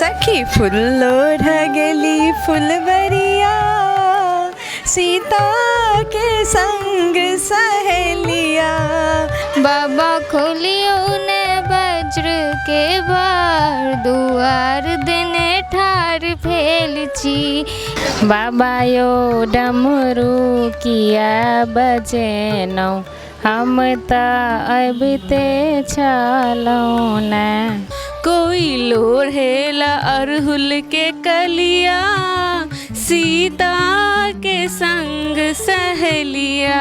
सखी फूल लोढ़ गेली फुलबरिया, सीता के संग सहेलिया। बाबा खोलियो ने वज्र के बार, दुआर देने ठार भेल छी। बाबा यो डमरू किया बजेलहुँ, हम तऽ अबिते छलहुँ ने। कोई लोढ़ेला अरहुल के कलिया, सीता के संग सहेलिया।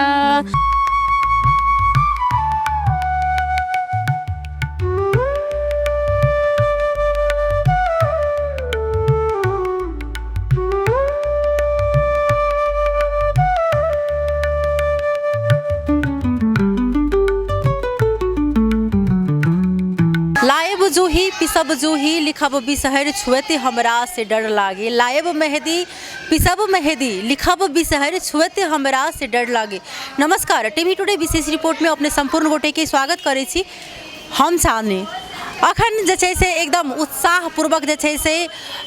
लायब जूही पिसब जूही लिखब बिसहर छुअत हमरा से डर लागे। लायब मेहदी पिसब मेहदी लिखब बिसहर छुअत हमरा से डर लागे। नमस्कार, टीवी टुडे विशेष रिपोर्ट में अपने संपूर्ण गोटे के स्वागत करै छी। हम चाँदनी। अखन जे छै से एकदम उत्साहपूर्वक जे छै से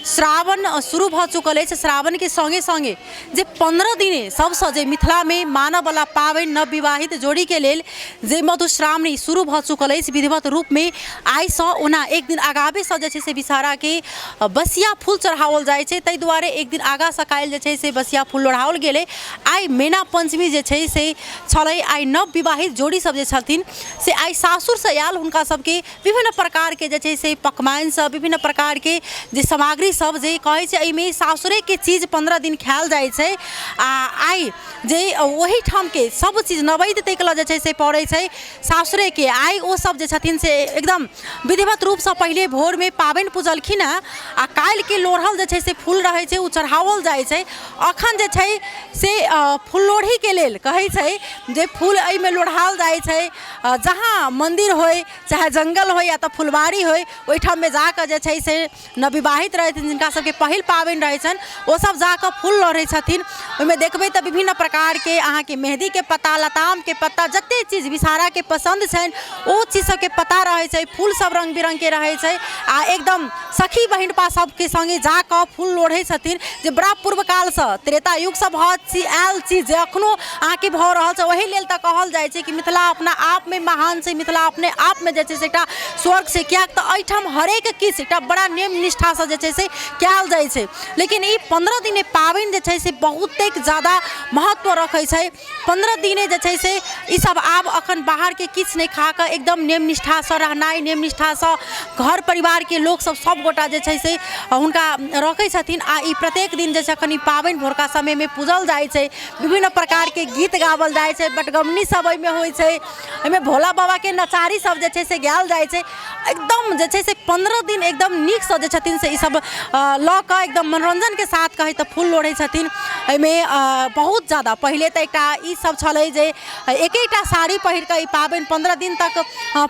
श्रावण शुरू भऽ चुकल अछि। श्रावणके सङ्गे सङ्गे जे 15 दिने सबसँ जे मिथिलामे मानऽवला पाबनि नवविवाहित जोड़ीके लेल जे मधुश्रावणी शुरू भऽ चुकल अछि विधिवत रूपमे आइसँ। ओना एक दिन आगावेसँ जे छै से विषहराके बसिया फूल चढ़ाओल जाइ छै, ताहि दुआरे एक दिन आगाँसँ काल्हि जे छै से बसिया फूल लोढ़ाओल गेलै। आइ मैना पञ्चमी जे छै से छलै। आइ नवविवाहित जोड़ी सब जे छथिन से आइ सासुरसँ आयल हुनका सबके विभिन्न प्रकारके जे छै से पकवान सब, विभिन्न प्रकारके जे सामग्री सब जे कहै छै एहिमे सासुरेके चीज 15 दिन खायल जाइ छै। आ आइ जे ओहिठामके सब चीज नवैद्य ताहिके लऽ जे छै से पड़ै छै सासुरेके। आइ ओ सब जे छथिन से एकदम विधिवत रूपसँ पहिले भोरमे पाबनि पूजलखिन हँ आ काल्हिके लोढ़ल जे छै से फूल रहै छै ओ चढ़ाओल जाइ छै। अखन जे छै से फूल लोढ़ीके लेल कहै छै जे फूल एहिमे लोढ़ाओल जाइ छै। जहाँ मन्दिर होइ चाहे जङ्गल होइ या तऽ फुलबाड़ी होइ, ओहिठाममे जाकऽ जे छै से नवविवाहित रहै छथिन, जिनका सबके पहिल पाबनि रहै छनि, ओसब जाकऽ फूल लोढ़ै छथिन। ओहिमे देखबै तऽ विभिन्न प्रकारके अहाँके मेहदीके पत्ता, लतामके पत्ता, जते चीज विषहाराके पसन्द छनि ओ चीज सबके पत्ता रहै छै। फूल सब रङ्ग बिरङ्गके रहै छै आ एकदम सखी बहिनपा सबके सङ्गे जाकऽ फूल लोढ़ै छथिन, जे बड़ा पूर्व कालसँ त्रेता युगसँ भऽ आयल चीज जे अखनो अहाँके भऽ रहल छै। ओहि लेल तऽ कहल जाइ छै कि मिथिला अपना आपमे महान छै, मिथिला अपने आपमे जे छै से एकटा स्वर्ग छै, किएक तऽ एहिठाम हरेक किछु एकटा बड़ा नियम निष्ठासँ जे छै से कयल जाइ छै। लेकिन ई 15 दिने पाबनि जे छै से बहुतेक जादा महत्व रखै छै। 15 दिने जे छै से ई सब आब अखन बाहरके किछु नहि खा कऽ एकदम नियम निष्ठासँ रहनाइ, नियम निष्ठासँ घर परिवारके लोकसब सबगोटा जे छै से हुनका रखै छथिन। आ ई प्रत्येक दिन जे छै अखन ई पाबनि भोरका समयमे पूजल जाइ छै, विभिन्न प्रकारके गीत गाओल जाइ छै, बटगमनी सब एहिमे होइ छै, एहिमे भोला बाबाके नचारी सब जे छै से गायल जाइ छै। एकदम जे छै से 15 दिन एकदम नीकसँ जे छथिन से ईसब लऽ कऽ एकदम मनोरञ्जनके साथ कहै तऽ फूल लोढ़ै छथिन। एहिमे बहुत जादा पहिले तऽ एकटा ई सब छलै जे एकेटा साड़ी पहिर कऽ ई पाबनि 15 दिन तक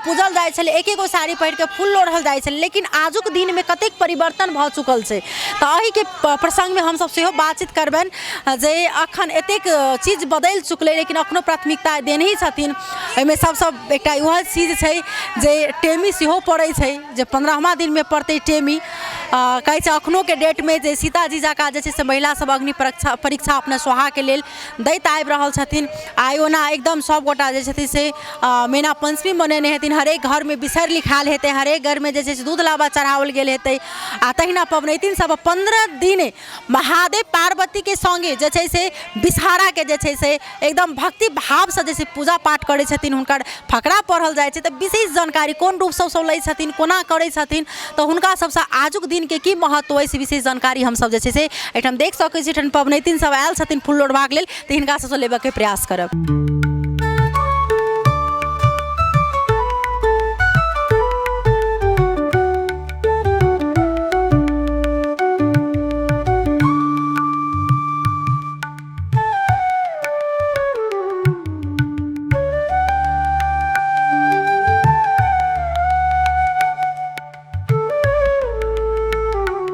पूजल जाइ छलै, एकेगो साड़ी पहिर कऽ फूल लोढ़ल जाइ छलै। लेकिन आजुक दिनमे कतेक परिवर्तन भऽ चुकल छै, तऽ एहिके प्रसङ्गमे हमसब सेहो बातचीत करबनि जे अखन एतेक चीज बदलि चुकलै लेकिन अखनो प्राथमिकता देनही छथिन। एहिमे सबसँ एकटा इहो चीज छै जे टेमी सेहो पड़ै छै, जे 15वाँ दिनमे पड़तै टेमी। कहै छै अखनोके डेटमे जे सीताजी जकाँ जे छै से महिला सब अग्नि परीक्षा अपना सोहाके लेल दैत आबि रहल छथिन। आइ ओना एकदम सबगोटा जे छथिन से मैना पञ्चमी मनेने हेथिन, हरेक घरमे बिसरि लिखायल हेतै, हरेक घरमे जे छै से दूध लाबा चढ़ाओल गेल हेतै। आ तहिना पबनैतिन सब 15 दिन महादेव पार्वतीके सङ्गे जे छै से विषहाराके जे छै से एकदम भक्ति भावसँ जे छै पूजा पाठ करै छथिन, हुनकर फकरा पढ़ल जाइ छै। तऽ विशेष जानकारी कोन रूपसँ ओसब लै छथिन, कोना करै छथिन, तऽ हुनका सबसँ आजुक दिनके की महत्व अछि, विशेष जानकारी हमसब जे छै से एहिठाम देख सकै छी। एहिठाम पबनैतिन सब आयल छथिन फूल लोढ़बाक लेल, तऽ हिनका सबसँ लेबऽके प्रयास करब।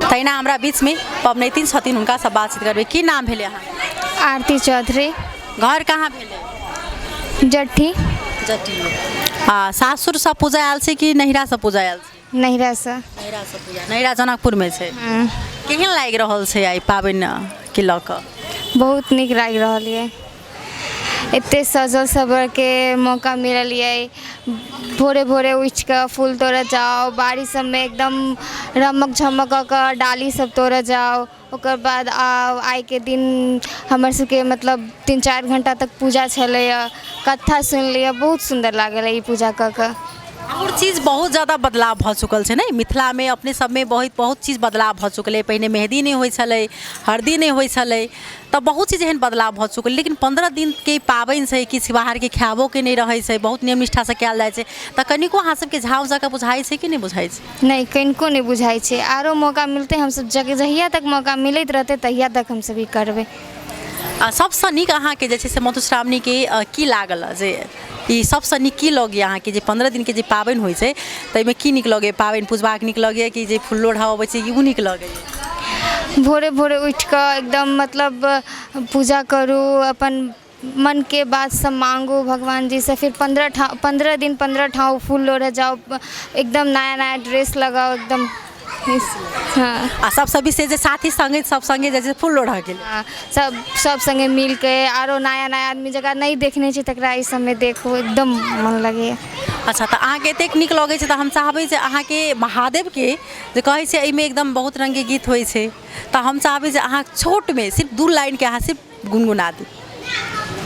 तहिना हमरा बीचमे पबनैतिन छथिन, हुनकासँ बातचीत करबै। की नाम भेलै अहाँ? आरती चौधरी। घर कहाँ भेलै? जट्ठी। जट्ठी। आ सासुरसँ पूजा आयल छै कि नैहरासँ पूजा आयल छै? नैहरासँ। नैहरासँ पूजा, नैहरा जनकपुरमे छै। केहन लागि रहल छै आइ पाबनि के लऽ कऽ? बहुत नीक लागि रहल यऽ। एते सजल सबरके मौका मिलल यऽ। भोरे भोरे उठिकऽ फूल तोड़ऽ जाउ, बाड़ी सबमे एकदम रमक झमक कऽ कऽ डाली सब तोड़ऽ जाउ। ओकर बाद आउ। आइके दिन हमर सबके मतलब 3-4 घण्टा तक पूजा छलैए, कथा सुनलियै, बहुत सुन्दर लागल ई पूजा कऽ कऽ। आओर चीज बहुत ज्यादा बदलाव भऽ चुकल छै ने मिथिलामे, अपने सबमे बहुत बहुत चीज बदलाव भऽ चुकलै। पहिने मेहदी नहि होइ छलै, हरदी नहि होइ छलै, तऽ बहुत चीज एहन बदलाव भऽ चुकल। लेकिन 15 दिनके पाबनि छै, किछु बाहरके खायबोके नहि रहै छै, बहुत नियम निष्ठासँ कयल जाइ छै, तऽ कनिको अहाँ सबके झाँव जकाँ बुझाइ छै कि नहि बुझाइ छै? नहि, कनिको नहि बुझाइ छै। आरो मौका मिलतै हमसब जहिया तक मौका मिलैत रहतै तहिया तक हमसब ई करबै। आ सबसँ नीक अहाँके जे छै से मधुश्रावणीके की लागल, जे ई सबसँ नीक की लगैए अहाँके, जे 15 दिनके जे पाबनि होइ छै ताहिमे की नीक लगैए? पाबनि पुजबाक नीक लगैए कि जे फूल लोढ़ा अबै छै ओ नीक लगैए? भोरे भोरे उठिकऽ एकदम मतलब पूजा करू, अपन मनके बात सब मांगू भगवान जीसँ, फिर 15 ठाँ 15 दिन 15 ठाँ फूल लोढ़ऽ जाउ, एकदम नया नया ड्रेस लगाउ एकदम। हँ। आ सबसँ विशेष जे साथी सङ्गे सब सङ्गे जाइ छै फूल लोढ़ऽके लेल। हँ, सब सङ्गे मिलके आरो नया नया आदमी जकरा नहि देखने छी तकरा एहि सबमे देखू, एकदम मन लगैए। अच्छा, तऽ अहाँके एतेक नीक लगै छै तऽ हम चाहबै जे अहाँके महादेवके जे कहै छै एहिमे एकदम बहुत रङ्गके गीत होइ छै, तऽ हम चाहबै जे अहाँ छोटमे सिर्फ 2 लाइनके अहाँ सिर्फ गुनगुना दी।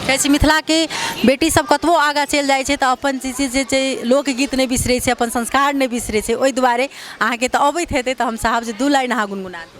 कहै छै मिथिलाके बेटी सब कतबो आगाँ चलि जाइ छै तऽ अपन जे छै जे छै लोकगीत नहि बिसरै छै, अपन संस्कार नहि बिसरै छै। ओहि दुआरे अहाँके तऽ अबैत हेतै, तऽ हम चाहब जे 2 लाइन अहाँ गुनगुना दी।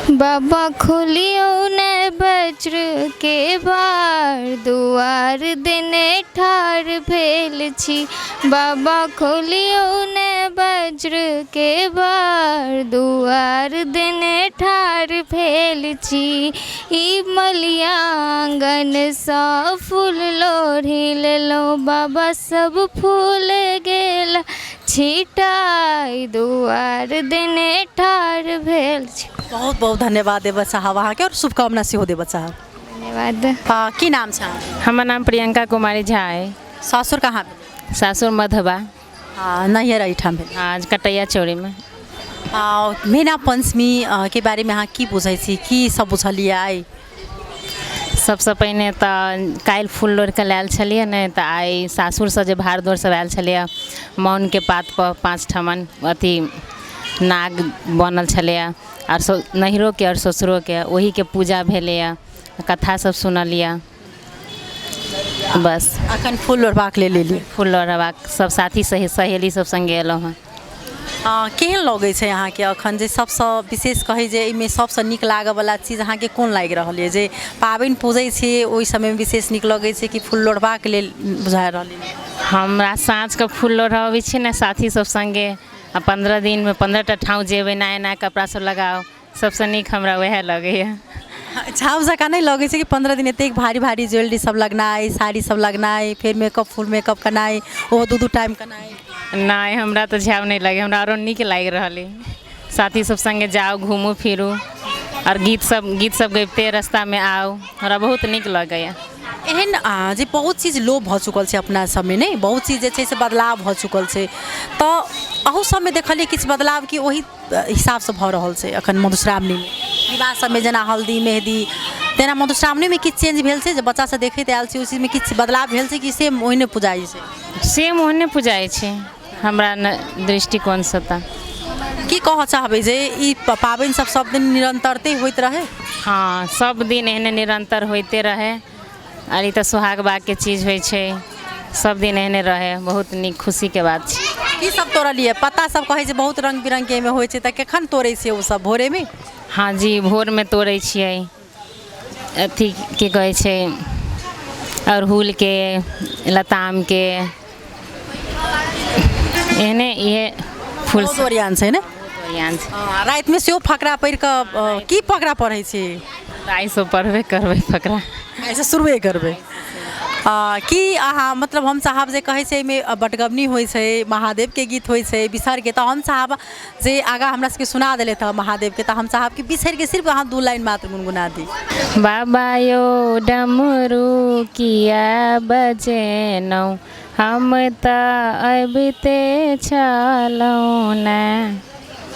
बाबा खोलियौ ने वज्र के बार, दुआर देने ठाढ़ भेल छी। बाबा खोलियौ ने वज्र के बार, दुआर देने ठाढ़ भेल छी। ई मलिया आँगनसँ फूल लोढ़ी लेलहुँ, बाबा सब फूल गेल छिटाइ, दुआर देने ठाढ़ भेल छी। बहुत बहुत धन्यवाद देबऽ चाहब अहाँके आओर शुभकामना सेहो देबऽ चाहब। धन्यवाद। की नाम छै अहाँके? हमर नाम प्रियंका कुमारी झा अइ। सासुर कहाँ भेल? सासुर मधुबा। नैहर एहिठाम भेल? कटैया चौरीमे। मेना पंचमी के बारेमे अहाँ की बुझै छी, की सब बुझलियै आइ? सबसँ पहिने तऽ काल्हि फूल लोढ़िकऽ लायल छलियै ने, तऽ आइ सासुरसँ जे भाड़ दौड़ सब आयल छलैए, मौनके पातपर 5 ठमन अथी नाग बनल छलैए, आओर नैहरोके आओर ससुरोके ओहीके पूजा भेलैए, कथा सब सुनलियै बस। अखन फूल लोढ़बाक लेल एलियै? फूल लोढ़बाक सब साथी सहेली सब सङ्गे एलहुँ हँ। केहन लगै छै अहाँके अखन जे सबसँ विशेष कहै जे एहिमे सबसँ नीक लागऽवला चीज अहाँके कोन लागि रहल यऽ? जे पाबनि पूजै छी ओहि समयमे विशेष नीक लगै छै कि फूल लोढ़बाक लेल बुझा रहल यऽ? हमरा साँझके फूल लोढ़ऽ अबै छी ने साथी सब सङ्गे, आ 15 दिनमे 15टा ठाउँ जेबै, नया नया कपड़ा सब लगाउ, सबसँ नीक हमरा वएह लगैए। झाँव जकाँ नहि लगै छै कि 15 दिन एतेक भारी भारी ज्वेलरी सब लगनाइ, साड़ी सब लगनाइ, फेर मेकअप फुल मेकअप केनाइ, ओहो 2-2 टाइम केनाइ? नहि, हमरा तऽ झाँव नहि लगैए, हमरा आरो नीक लागि रहल अइ। साथी सब सङ्गे जाउ, घूमू फिरू आओर गीत सब गबिते रास्तामे आउ, हमरा बहुत नीक लगैए। एहन जे बहुत चीज लोप भऽ चुकल छै अपना सबमे, नहि बहुत चीज जे छै से बदलाव भऽ चुकल छै, तऽ अहू सबमे देखलियै किछु बदलाव कि ओही हिसाबसँ भऽ रहल छै अखन मधुश्रावणीमे? विवाह सबमे जेना हल्दी मेहदी तेना मधुश्रावणीमे किछु चेंज भेल छै? जे बच्चा सब देखैत आयल छै ओहि चीजमे किछु बदलाव भेल छै कि सेम ओहिने पुजाइ छै? सेम ओहने पुजाइ छै हमरा दृष्टिकोणसँ। तऽ की कहऽ चाहबै जे ई पाबनि सब सब दिन निरन्तरते होइत रहै? हँ, सब दिन एहने निरन्तर होइते रहै। आओर ई तऽ सोहाग बागके चीज होइ छै, सब दिन एहने रहै, बहुत नीक खुशीके बात छै। की सब तोड़लियै? पत्ता सब कहै छै बहुत रङ्ग बिरङ्गके एहिमे होइ छै, तऽ कखन तोड़ै छियै ओ सब? भोरेमे? हँ जी, भोरमे तोड़ै छियै। अथी की कहै छै, अड़हुलके, लतामके, एहने इहे फूल। बहुत ओरियान छै ने? ओरियान छै। रातिमे सेहो फकरा पढ़ि कऽ, की फकरा पढ़ै छी? आइसँ पढ़बे करबै फकरा। आइसँ शुरुए करबै। की अहाँ मतलब हम चाहब जे कहै छै एहिमे बटगबनी होइ छै, महादेवके गीत होइ छै बिसहरके, तऽ हम चाहब जे आगाँ हमरा सबके सुना देलथि हँ महादेवके, तऽ हम चाहब कि बिसहरके सिर्फ अहाँ 2 लाइन मात्र गुनगुना दी। बाबा यो डमरू किया बजेलहुँ, हम तऽ अबिते छलहुँ ने।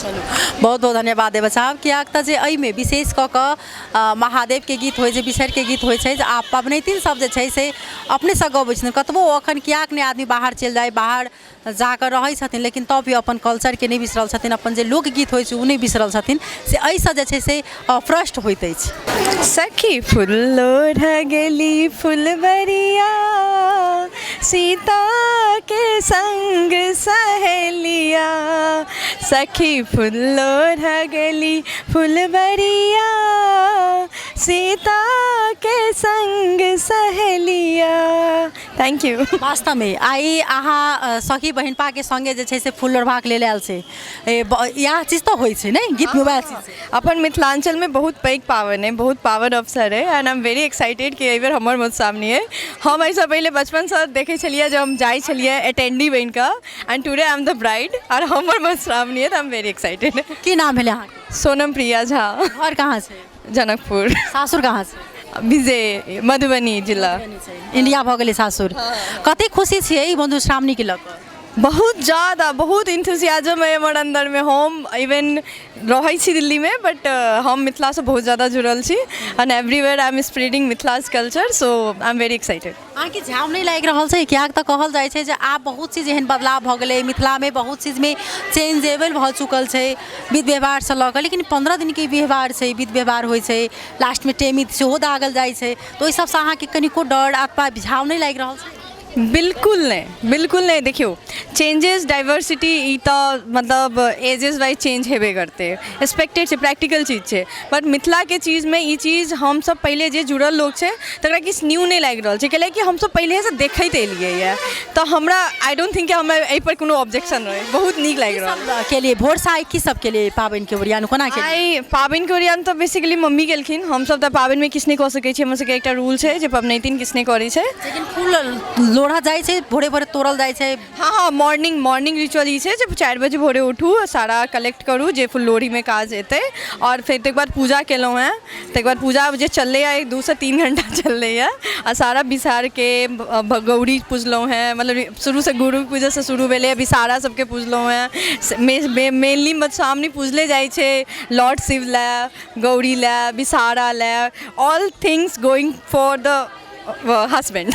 चलू, बहुत बहुत धन्यवाद देबऽ चाहब, किएक तऽ जे एहिमे विशेष कऽ कऽ महादेवके गीत होइ छै, बिसहरके गीत होइ छै, जे आब पबनैतिन सब जे छै से अपनेसँ गबै छथिन। कतबो अखन किएक नहि आदमी बाहर चलि जाइ, बाहर जाकऽ रहै छथिन, लेकिन तब भी अपन कल्चरके नहि बिसरल छथिन, अपन जे लोकगीत होइ छै ओ नहि बिसरल छथिन, से एहिसँ जे छै से प्रष्ट होइत अछि। सखी फूल लोढ़ गेली फुलबरिया, सीता के संग सहेलिया। सखी फूल लोढ़ गेली फुलबरिया, सीता के संग सहेलिया। Thank you. वास्तवमे आइ अहाँ सखी बहिनपाके सङ्गे जे छै से फूल लोढ़बाक लेल आयल छै, इएह चीज तऽ होइ छै ने गीतमे, वएह चीज छै। अपन मिथिलाञ्चलमे बहुत पैघ पाबनि अइ, बहुत पावन अवसर अइ, and I am very excited कि एहिबेर हमर मधुश्रावणी अइ। हम एहिसँ पहिले बचपनसँ देखै छलियै जे हम जाइ छलियै अटेंडी बनि कऽ, and today I am the bride आओर हमर मधुश्रावणी अइ, तऽ I am very excited. की नाम भेलै अहाँके? सोनम प्रिया झा। घर कहाँ छै? जनकपुर। सासुर कहाँ छै? विजय, मधुबनी जिला। इंडिया भऽ गेलै सासुर। कतेक खुशी छियै ई मधुश्रावणीके लऽ कऽ? बहुत ज़्यादा, बहुत इंथुसियाजम अइ हमर अन्दरमे। हम इवन रहै छी दिल्लीमे, बट हम मिथिलासँ बहुत ज़्यादा जुड़ल छी, and everywhere I am spreading Mithila's culture, so I am very excited. अहाँके झाव नहि लागि रहल छै? किएक तऽ कहल जाइ छै जे आब बहुत चीज एहन बदलाव भऽ गेलै मिथिलामे, बहुत चीजमे चेंजेबल भऽ चुकल छै विध व्यवहारसँ लऽ कऽ, लेकिन 15 दिनके व्यवहार छै, विध व्यवहार होइ छै, लास्टमे टेमी सेहो दागल जाइ छै, तऽ ओहि सबसँ अहाँके कनिको डर अथवा झाव नहि लागि रहल छै? बिल्कुल नहि, बिल्कुल नहि। देखियौ, चेंजेस, डाइवर्सिटी ई तऽ मतलब एजेस वाइज चेंज हेबे करतै, एक्सपेक्टेड छै, प्रैक्टिकल चीज छै, बट मिथिलाके चीजमे ई चीज हमसब पहिले जे जुड़ल लोक छै तकरा किछु न्यू नहि लागि रहल छै, कैलाकि हमसब पहिलेसँ देखैत एलियै यऽ, तऽ हमरा I don't think हमरा एहिपर कोनो ऑब्जेक्शन रहै, बहुत नीक लागि रहल केलियै भोरसँ। आइ की सब केलियै? पाबनिके ओरियान कोना केलियै? आइ पाबनिके ओरियान तऽ बेसिकली मम्मी केलखिन, हमसब तऽ पाबनिमे किछु नहि कऽ सकै छी। हमर सबके एकटा रूल छै जे पबनैतिन किछु नहि करै छै। लेकिन फूल लोढ़ा जाइ छै, भोरे भोरे तोड़ल जाइ छै। हँ हँ, मॉर्निंग रिचुअल ई छै जे 4 बजे भोरे उठू, सारा कलेक्ट करू जे फुललोढ़ीमे काज एतै, आओर फेर तकर बाद पूजा केलहुँ हेँ। तकर बाद पूजा जे चललैए 2 से 3 घण्टा चललैए, आ सारा बिसारके गौरी पुजलहुँ हेँ, मतलब शुरूसँ गुरु पूजासँ शुरू भेलै, विषहारा सबके पुजलहुँ हेँ। मेनली मधुश्रावणी पुजले जाइ छै लॉर्ड शिव लए, गौरी लए, विषहारा लए, all things going for the husband.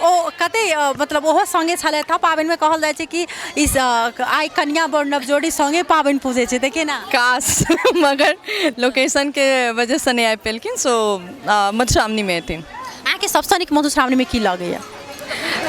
ओ कते मतलब ओहो सङ्गे छलथि हँ पाबनिमे? कहल जाइ छै कि ई आइ कनिया बर नवजोड़ी सङ्गे पाबनि पूजै छै, तऽ केना? काश, मगर लोकेशनके वजहसँ नहि आबि पेलखिन, सो मधुश्रावणीमे एथिन। अहाँके सबसँ नीक मधुश्रावणीमे की लगैए?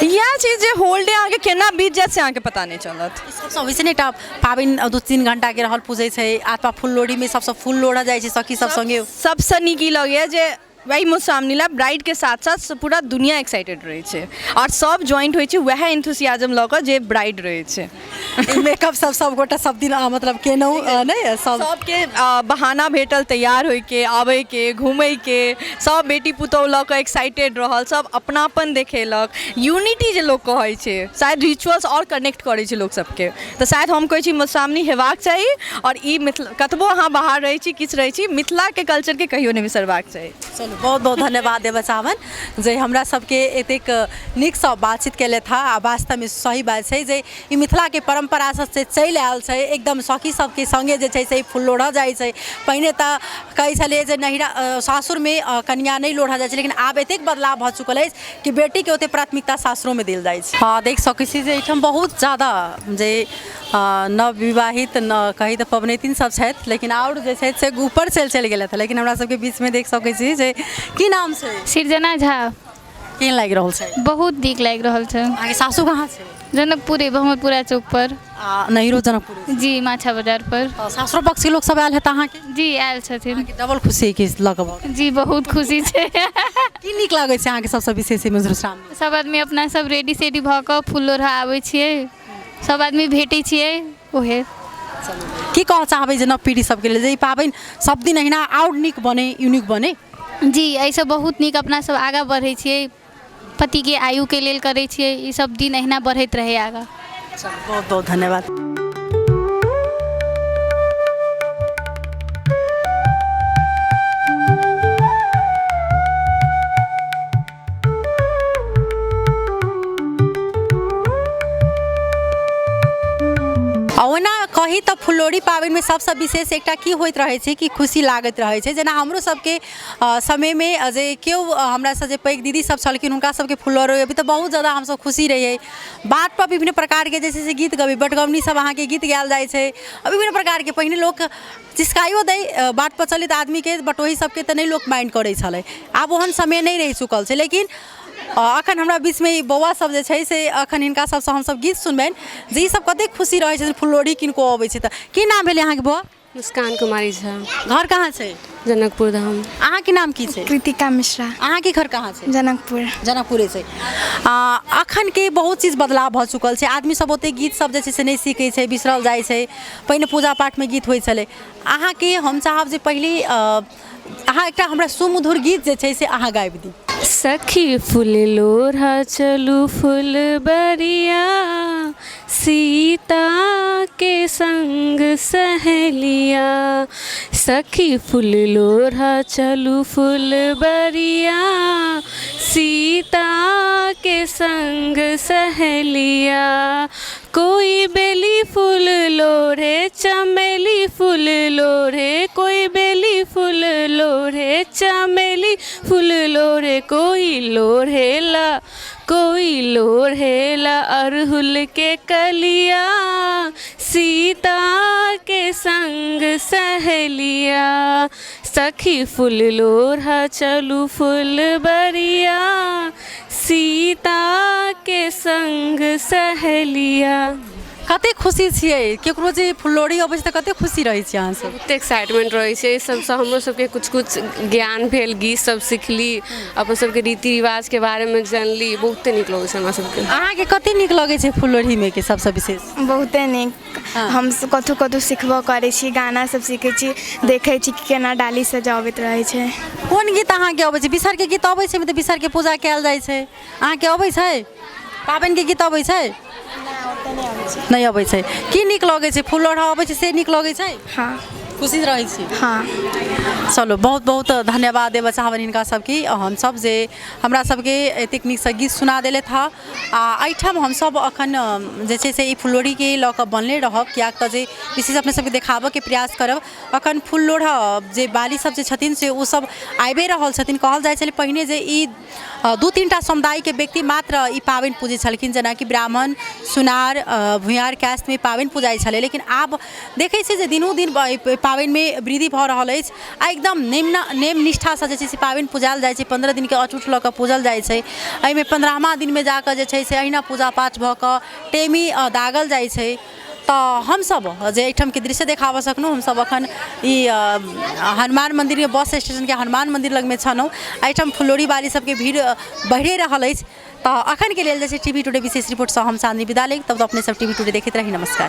इएह चीज जे होल डे अहाँके केना बीत जायत से अहाँके पता नहि चलत। सबसँ होइ छै ने एकटा पाबनि 2-3 घंटाके रहल, पूजै छै अथवा फूल लोढ़ीमे सबसँ फूल लोढ़ऽ जाइ छै सखी सब सङ्गे। सबसँ नीक ई लगैए जे वही मधुश्रावणी ला ब्राइडके साथ साथ पूरा दुनिया एक्साइटेड रहै छै, आओर सब ज्वाइंट होइ छै वएह एंथुसियाजम लऽ कऽ जे ब्राइड रहै छै। मेकअप सब सब गोटा सब दिन मतलब केलहुँ नहि सब? सबके बहाना भेटल तैयार होइके, आबैके, घूमैके। सब बेटी पुतोहु लऽ कऽ एक्साइटेड रहल, सब अपनापन देखेलक, यूनिटी जे लोक कहै छै, शायद रिचुअल्स आओर कनेक्ट करै छै लोक सबके, तऽ शायद हम कहै छी मधुश्रावणी हेबाक चाही, आओर ई मिथिला कतबो अहाँ बाहर रहै छी, किछु रहै छी, मिथिलाके कल्चरके कहियो नहि बिसरबाक चाही। चलू, बहुत बहुत धन्यवाद देबऽ चाहबनि जे हमरा सबके एतेक नीकसँ बातचीत केलथि हँ। आ वास्तवमे सही बात छै जे ई मिथिलाके परम्परासँ से चलि आयल छै, एकदम सखी सबके सङ्गे जे छै से फूल लोढ़ऽ जाइ छै। पहिने तऽ कहै छलियै जे नैहरा सासुरमे कनिया नहि लोढ़ऽ जाइ छै, लेकिन आब एतेक बदलाव भऽ चुकल अछि कि बेटीके ओतेक प्राथमिकता सासुरोमे देल जाइ छै। हँ, देख सकै छी जे एहिठाम बहुत ज्यादा जे नवविवाहित न कही तऽ पबनैतिन सब छथि, लेकिन आओर जे छथि से ऊपर चलि चलि गेलथि, लेकिन हमरा सबके बीचमे देख सकै छी जे की नाम छै? सृजना झा। केहन लागि रहल छै? बहुत नीक लागि रहल छै। अहाँके सासु कहाँ छै? जनकपुरे, भमरपुरा चौक पर। आ नैहरो जनकपुर? जी, माछा बाजार पर। तऽ सासुरो पक्षके लोक सब आयल हेतै अहाँके? जी, आयल छथिन। अहाँके डबल खुशी कि लऽ कऽ? जी, बहुत खुशी छै। की नीक लागै छै अहाँके सबसँ विशेष मधुश्रावणी? सब आदमी अपना सब रेडी सेडी भऽ कऽ फूल लोढ़ा आबै छियै, सब आदमी भेटै छियै ओहे। की कहऽ चाहबै जे नव पीढ़ी सबके लेल जे ई पाबनि सब दिन अहिना आओर नीक बनै, यूनिक बनै? जी, एहिसँ बहुत नीक अपना सब आगाँ बढ़ै छियै, पतिके आयुके लेल करै छियै, ई सब दिन अहिना बढ़ैत रहै आगाँ। बहुत बहुत धन्यवाद। फुललोढ़ी पाबनिमे सबसँ विशेष एकटा की होइत रहै छै कि खुशी लागैत रहै छै। जेना हमरो सबके समयमे जे केओ हमरासँ जे पैघ दीदी सब छलखिन, हुनका सबके फुललोढ़ी अबै तऽ बहुत जादा हमसब खुशी रहियै। बाटपर विभिन्न प्रकारके जे छै से गीत गबै, बटगबनी सब अहाँके गीत गायल जाइ छै। विभिन्न प्रकारके पहिने लोक चिस्काइयो दै बाटपर चलैत आदमीके, बटोही सबके, तऽ नहि लोक माइंड करै छलै। आब ओहन समय नहि रहि चुकल छै। लेकिन अखन हमरा बीचमे ई बौआ सब जे छै से अखन हिनका सबसँ हमसब गीत सुनबनि जे ई सब कतेक खुशी रहै छथिन फुललोढ़ी किनको अबै छै तऽ। की नाम भेलै अहाँके बौआ? मुस्कान कुमारी झा। घर कहाँ छै? जनकपुर धाम। अहाँके नाम की छै? कृतिका मिश्रा। अहाँके घर कहाँ छै? जनकपुर। जनकपुरे छै। अखनके बहुत चीज बदलाव भऽ चुकल छै। आदमी सब ओते गीत सब जे छै से नहि सीखै छै, बिसरल जाइ छै। पहिने पूजा पाठमे गीत होइ छलै। अहाँके हम चाहब जे पहिले अहाँ एकटा हमरा सुमधुर गीत जे छै से अहाँ गाबि दी। सखी फूल लोढ़ा चलू फूल बरिया, सीता के संग सहेलिया। सखी फूल लोढ़ा चलू फूल बरिया, सीता के संग सहेलिया। कोई बेली फूल लोढ़े चमेली फूल लोढ़े, कोई बेली फूल लोढ़े चमेली फूल लोढ़े, कोई लोढ़ेला, कोई लोढ़ेला अड़हुल के कलिया, सीता के संग सहेलिया। सखी फूल लोढ़ा चलू फूल बरिया, सीता के संग सहेलिया। कतेक खुशी छियै? केकरो जे फुललोढ़ी अबै छै तऽ कतेक खुशी रहै छियै अहाँ सब? बहुते एक्साइटमेंट रहै छै। एहि सबसँ हमरो सबके कुछ कुछ ज्ञान भेल, गीत सब सिखली, अपन सबके रीति रिवाजके बारेमे जानली। बहुते नीक लगै छै हमरा सबके। अहाँके कते नीक लगै छै फुललोढ़ीमे के सबसँ विशेष? बहुते नीक। हम कतहु कतहु सिखबो करै छी, गाना सब सीखै छी, देखै छी कि केना डाली सजाबैत रहै छै। कोन गीत अहाँके अबै छै? बिसहरके गीत अबै छै? तऽ बिसहरके पूजा कयल जाइ छै। अहाँके अबै छै? पाबनिके गीत अबै छै? नहि अबै छै। की नीक लगै छै? फूल लोढ़ा अबै छै से नीक लगै छै? हँ। खुशी रहै छी? हँ। चलू, बहुत बहुत धन्यवाद देबऽ चाहबनि हिनका सबके हमसब जे हमरा सबके एतेक नीकसँ गीत सुना देलथि हँ। आ एहिठाम हमसब अखन जे छै से ई फुललोढ़ीके लऽ कऽ बनले रहब, किएक तऽ जे विशेष अपने सबके देखाबऽके प्रयास करब। अखन फूल लोढ़ा जे बाली सब जे छथिन से ओ सब आबिए रहल छथिन। कहल जाइ छलै पहिने जे ई 2-3टा समुदायके व्यक्ति मात्र ई पाबनि पूजै छलखिन, जेनाकि ब्राह्मण, सुनार, भुइयार कास्टमे पाबनि पूजाइ छलै। लेकिन आब देखै छियै जे दिनो दिन पाबनिमे वृद्धि भऽ रहल अछि आ एकदम नेम निष्ठासँ जे छै से पाबनि पूजायल जाइ छै। 15 दिनके अटूट लऽ कऽ पूजल जाइ छै। एहिमे 15वां दिनमे जाकऽ जे छै से अहिना पूजा पाठ भऽ कऽ टेमी दागल जाइ छै। तऽ हमसब जे एहिठामके दृश्य देखाबऽ सकलहुँ, हमसब अखन ई हनुमान मन्दिरके बस स्टेशनके हनुमान मन्दिर लगमे छलहुँ। एहिठाम फुललोढ़ी बाली सबके भीड़ बढ़िए रहल अछि। तऽ अखनके लेल जे छै टीवी टुडे विशेष रिपोर्टसँ हम चाँदनी विदा लेब। तब तऽ अपने सब टीवी टुडे देखैत रही। नमस्कार।